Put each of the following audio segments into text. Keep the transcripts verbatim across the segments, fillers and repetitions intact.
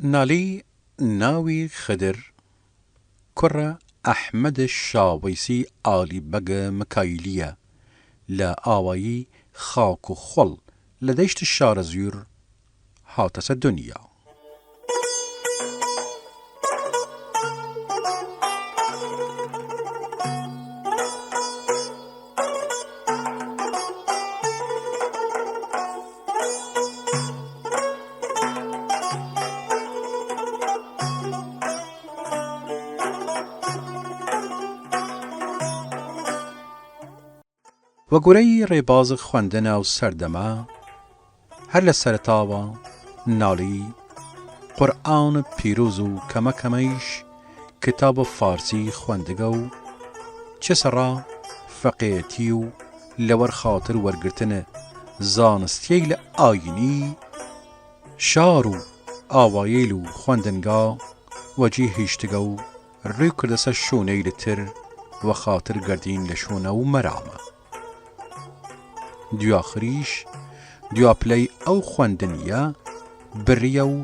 نالی ناوی خدر کوڕە ئەحمەد شاوەیسی ئالی بەگ مکایلیە لە ئاوایی خاک و خوەڵ لە دەیشت شارەزویر هاتەسە دنیا. وەگورەی رێبازغ خوەندن ئەو سەردەمە، هەر لە سەرەتاوە نالی قورئان پیرووز و کەمە کەمەیش کتاب فارسی خوەندگە و چسە رە فەقێتی و لەوەر خاتر وەرگرتن زانستیەیل ئاینی شار و ئاوایەیل و خوەندنگا وەجی هیشتگە و روی کردەسە شوونەیل تر وەخاتر گەردین لە شوونە و مەرامە. دویاخریش دویاپلەی ئەو خوەندنیە بریە و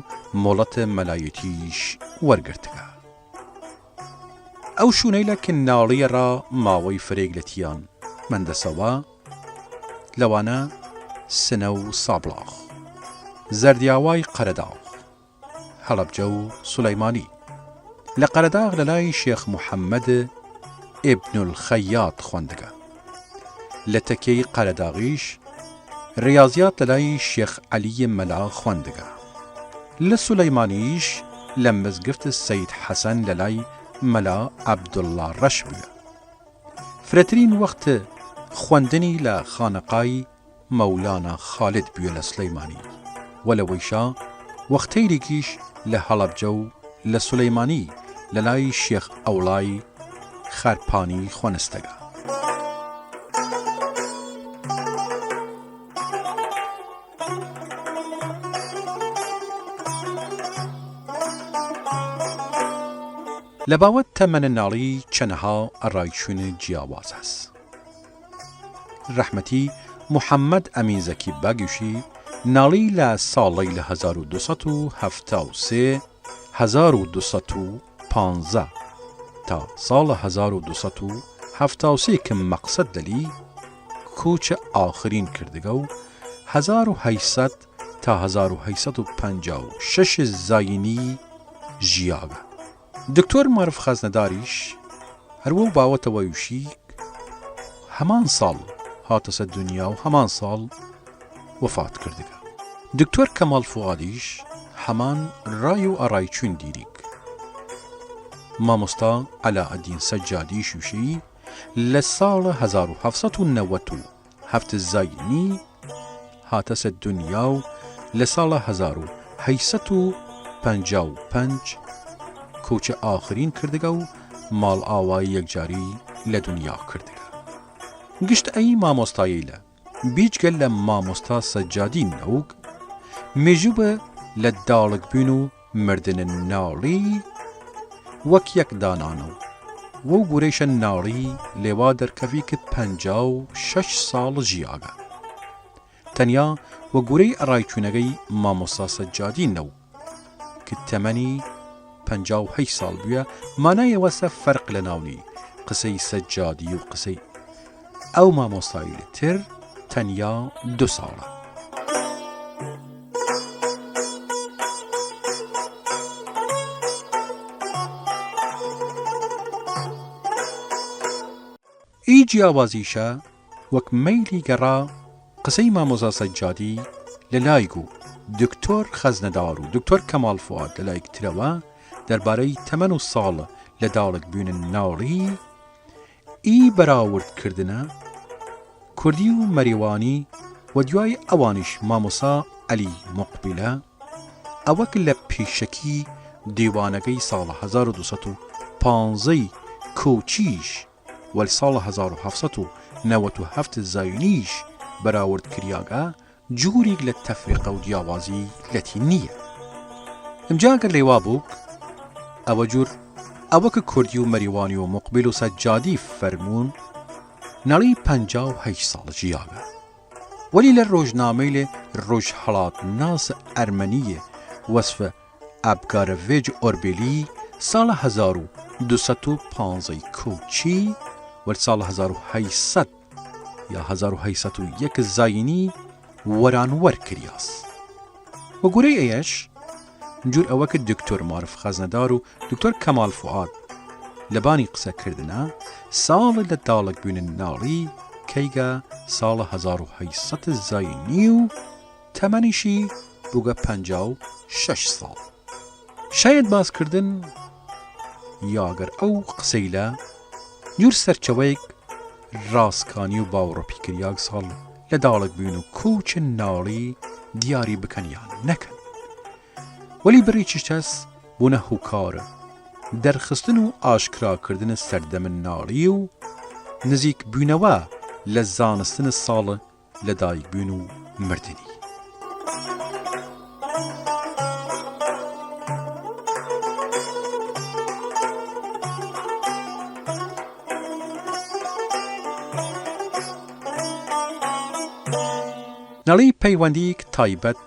مۆڵەت مەلایەتیش وەرگرتگە. ئەو شوونەیلە ک ناڵیە رە ماوەی فرەیگ لەتیان مەندەسەوە، لەوانە سنە و سابڵاغ، زەردیاوای قەرەداغ، هەڵەبجە و سولەیمانی. لە قەرەداغ لەلای شێخ محەمەد ئیبنولخەیات خوەندگە. لە تەکیەی قەرەداغیش ریاضیات لەلای شێخ عەلی مەلا خوەندگە. لە سولەیمانیش لە مزگفت سەید حەسەن لەلای مەلا عەبدوڵڵا ڕەش بویە. فرەترین وەخت خوەندنی لە خانەقای مەولانا خالد بویە لە سولەیمانی، و لە وەیشا وەختەیلیگیش لە هەڵەبجە و لە سولەیمانی لەلای شێخ ئەوڵای خەرپانی خوەنستگە. لە باوەت تەمەن ناڵی چەنەها ئەڕایچوین جیاواز هەس. رەحمەتی محەمەد ئەمین زەکی بەگ ئویشی، ناڵی لە ساڵەیل هەزار و دۊ سەد و هەفتا و سێ، هەزار و دۊ سەد و پانزە تا ساڵ هەزار و دۊ سەد و هەفتا و سێ ک مەقسەد لەلی کووچ ئاخرین کردگە و هەزار و هەشت سەد تا هەزار و هەشت سەد و پەنجا و شەش زاینی ژیاگە. دکتۆر مارف خەزنەداریش هەر وەو باوەتەوە ئویشی، هەمان ساڵ هاتەسە دونیا و هەمان ساڵ وەفات کردگە. دکتۆر کەماڵ فوئادیش هەمان رای و ئەڕایچوین دیریگ. مامۆستا عەلاءەدین سەجادیش ئویشی، لە ساڵ هەزار و هەفت سەد و نەوەد و هەفت زاینی هاتەسە دونیا و لە ساڵ هەزار و هەشت سەد و پەنجا و پەنج کووچ ئاخرین کردگە و ماڵئاوایی یەکجاری لە دونیا کردگە. گشت ئەی مامۆستایەیلە، بیجگە لە مامۆستا سەجادی نەوگ، مێژوو بە لە داڵگبوین و مردن ناڵی وەک یەک دانانە و وەو گورەیشە ناڵی لەێوا دەرکەفی ک پەنجا و شەش ساڵ ژیاگە. تەنیا وە گورەی ئەڕایچوینەگەی مامۆستا سەجادی نەوگ ک تەمەنی پەنجا و هەشت ساڵ بویە، مانایەوەسە فەرق لە ناونی قسەی سەجادی و قسەی ئەو مامۆستایل تر تەنیا دو ساڵە. ئی جیاوازیشە وەک مەیلی گەڕا قسەی مامۆستا سەجادی لە لایگ و دکتۆر خەزنەدار و دکتۆر کەماڵ فوئاد لە لایگ ترەوە دەربارەی تەمەن و ساڵ لە داڵگبوین ناڵی ئی بەراورد کردنە کوردی و مەریوانی و دویای ئەوانیش مامۆسا عەلی موقبیلە، ئەوەک لە پیشەکی دیوانەگەی ساڵ هەزار و دۊ سەد و پانزەی کووچیش وەل ساڵ هەزار و هەفت سەد و نەوەد و هەفت زاینیش بەراورد کریاگە، جووریگ لە تەفریقە و جیاوازی لەتی نییە. ئمجا گەر لەیوا بووک، ئەوە جوور ئەوە ک کوردی و مەریوانی و موقبیل و سەجادی فەرموون، ناڵی پەنجا و هەشت ساڵ ژیاگە. وەلی لە رووژنامەیل رووژهەڵاتناس ئەرمەنیێ وەسف ئابگارەڤێج ئۆربێلی ساڵە هەزار و دۊ سەد و پانزەی کوچی وەل ساڵە هەزار و هەشت سەد یا هەزار و هەشت سەد و یەک زاینی وەرانوەر کریاس. وەگورەی ئەیەش، جوور ئەوە ک دکتۆر مارف خەزنەدار و دکتۆر کەمال فوئاد لەبانی قسەکردنە، ساڵ لە داڵگبوین ناڵی کەیگە ساڵە هەزار و هەشت سەد زاینی و تەمەنیشی بووگە پەنجا و شەش ساڵ. شاید باسکردن یا گەر ئەو قسەیلە جوور سەرچەوەیگ راسکانی و باوڕەپیکریاگ ساڵ لە داڵگبوین و کووچ ناڵی دیاری بکەن یا نەکەن، وەلی بڕی چشتەس بوونە هووکار دەرخستن و ئاشکراکردن سەردەم ناڵی و نزیکبوینەوە لە زانستن ساڵ لە دایگبوین و مردنی. ناڵی پەیوەندییگ تایبەت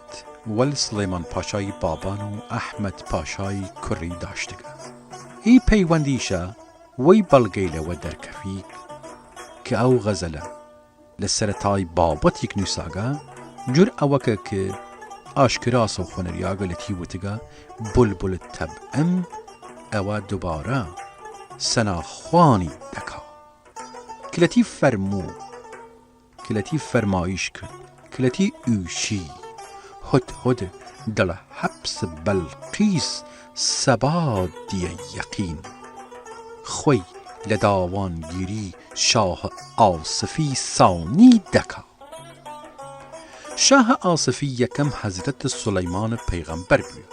وەل سڵێمان پاشای بابان و ئەحمەد پاشای کوڕی داشتگە. ئی پەیوەندییشە وەی بەڵگەیلەوە دەرکەفیگ ک ئەو غەزەلە لە سەرەتای بابەتیگ نویساگە، جوور ئەوەکە ک ئاشکراسەو خوەنەریاگە لەتی وتگە، بولبول تەبعم ئەوە دوبارە سەنا خوانی دەکا. ک لەتی فەرموو، ک لەتی فەرمایش کرد، ک لەتی ئویشی، هدهد دڵ حەبس بەلقیس سەبا دیە یەقین، خوەی لە داوانگیری شاه ئاسفی سانی دەکا. شاه ئاسفی یەکەم حەزرەت سولەیمان پەیغەمبەر بویە.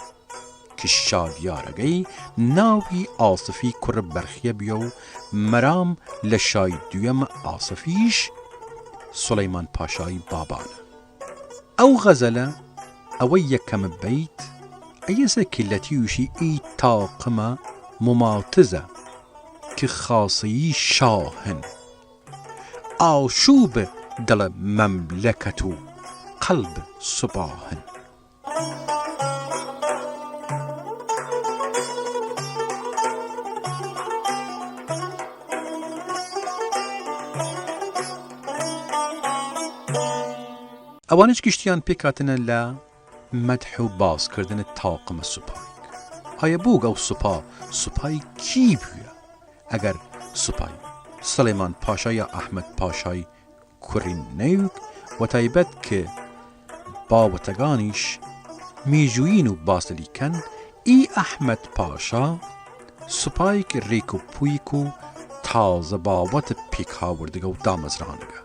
ک شاویارەگەی ناوی ئاسفی کوڕ بەرخیە بیە و مەرام لە شای دویەم ئاسفیش سولەیمان پاشای بابانە. ئەو غەزەلە ئەوە یەکەم بەیت ئەیەسە ک لەتی ئویشی ئی تاقمە موماتزە ک خاسەیی شاهن، ئاشوب دڵ مەملەکەت و قەلب سوپاهن. ئەوانەیش گشتیان پێکهاتنە لە مەدح و باسکردن تاقمە سوپایگ. ئایا بووگ ئەو سوپا سوپای کی بویە؟ ئەگەر سوپای سڵێمان پاشا یا ئەحمەد پاشای کوڕی نەیوگ، وە تایبەت ک باوەتەگانیش میژوویین و باسەلی کەن، ئی ئەحمەد پاشا سوپایگ ریک و پویک و تازە باوەت پیکهاوردگە و دامەزرانگە.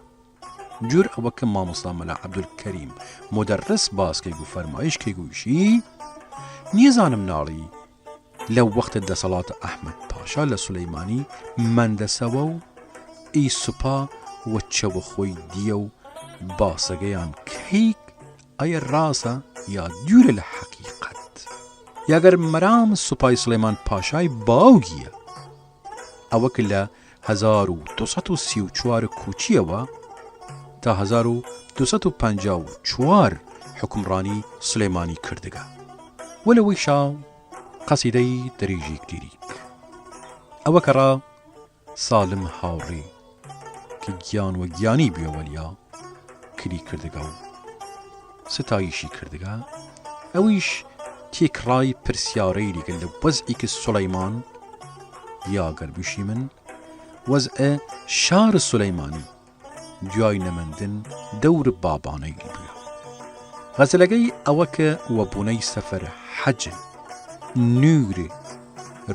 جوور ئەوە ک مامۆستا مەلا عەبدولکەریم مودەرس باس کەیگ و فەرمایش کەیگ و ئویشی، نیەزانم ناڵی لە وەخت دەسەڵات ئەحمەد پاشا لە سولەیمانی مەندەسەوە و ئی سوپا وە چەوە خوەی دیە و باسەگەیان کەیگ ئەیە راسە یا دویرە لە حەقیقەت؟ یا گەر مەرام سوپای سولەیمان پاشای باوگیە، ئەوە ک لە هەزار و دۊ سەد و سی و چوار کوچیەوە تا هەزار و دۊ سەد و پەنجا و چوار حکمڕانی سولەیمانی کردگە. وەلەوەیشا قەسیدەی دریژیگ دیریگ ئەوە ک ئڕا سالم هاوڕی ک گیان وە گیانی بیە وەلیا کلی کردگە و ستایشی کردگە، ئەویش تیکڕای پرسیارەیلیگە لە وەزعیگ سولەیمان، یا گەر بویشیمن وەزع شار سولەیمانی دویای نەمەندن دەور بابانەیل بویە. غەزەلەگەی ئەوە ک وە بوونەی سەفەر حەج نوور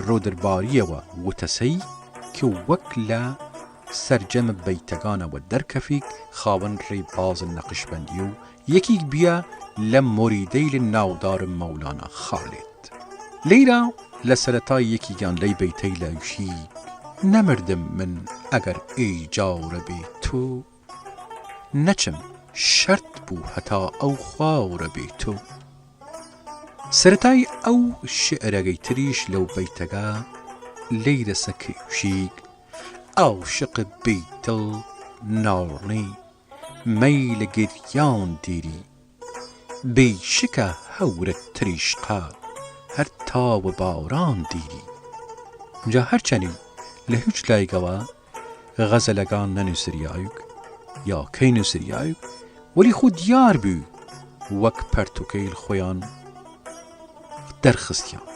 رودەرباریەوە وتەسەی ک وەک لە سەرجەم بەیتەگانەوە دەرکەفیگ خاوەن رێباز نەقشبەندی و یەکیگ بیە لە موریدەیل ناودار مەولانا خالد. لەیرا لە سەرەتای یەکیگان لەی بەیتەیلە ئویشی، نەمردم من ئەگەر ئیجارە بی تو، نەچم شەرت بوو هەتا ئەو خوارە بی تو. سەرەتای ئەو شعرەگەی تریش لەو بەیتەگە لەیرەسە ک ئویشیگ، ئاشق بی دڵ ناڵنی مەیل گریان دیری، بی شکە هەورە تریشقە هەر تاوە باران دیری. جا هەرچەنی لە هویچ لایگەوە غەزەلەگان نەنووسریایگ یا کەی نووسریایگ، وەلی خو دیار بوی وەک پەرتوکەیل خوەیان دەرخستیان.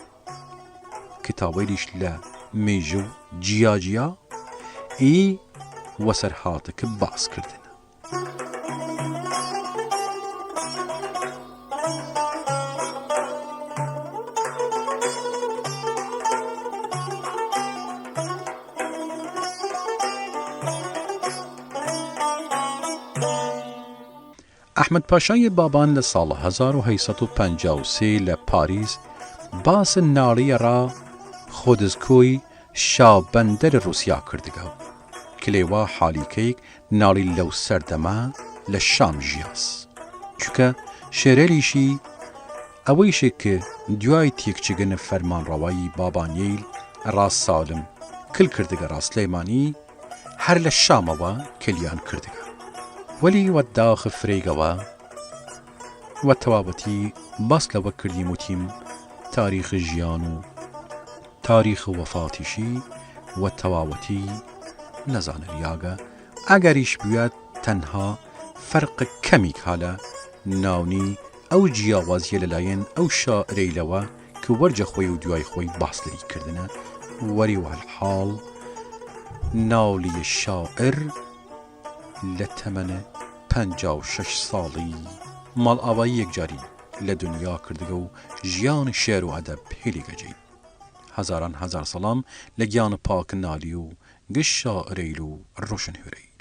کتاوەیلیش لە میژوو جیاجیا ئی وەسەرهاتە ک باس کردنە. ئەحمەد پاشای بابان لە ساڵ هەزار و هەشت سەد و پەنجا و سێ لە پاریس باس ناڵی ئەرا خودسکوی شا بەندەر روسیا کردگە، ک لەیوا حالیکەیگ ناڵی لەو سەردەمە لە شام ژیاس. چووکە شێرەلیشی ئەوەیشێ ک دویای تیەکچگن فەرمانڕەوایی بابانیەیل ئەرا سالم کل کردگە ئەرا سلیمانی، هەر لە شامەوە کلیان کردگە. وەلی وە داخ فرەیگەوە وە تەواوەتی باس لەوە کردیم وتیم تاریخ ژیان و تاریخ وەفاتیشی وە تەواوەتی نەزانریاگە، ئەگەریش بویاد تەنها فەرق کەمیگ هالە ناونی ئەو جیاوازیە لەلایەن ئەو شاعرەیلەوە ک وەرجە خوەی و دویای خوەی باس لەلی کردنە. وەلی وەلحاڵ ناولی شاعر لە تەمەن پەنجا و شەش ساڵی ماڵئاوایی یەکجاری لە دنیا کردگە و ژیان شێر و ئەدەب هیلیگە جی. هەزاران هەزار سەڵام لە گیان پاک نالی و گشت شاعرەیل و روشنهویرەیل.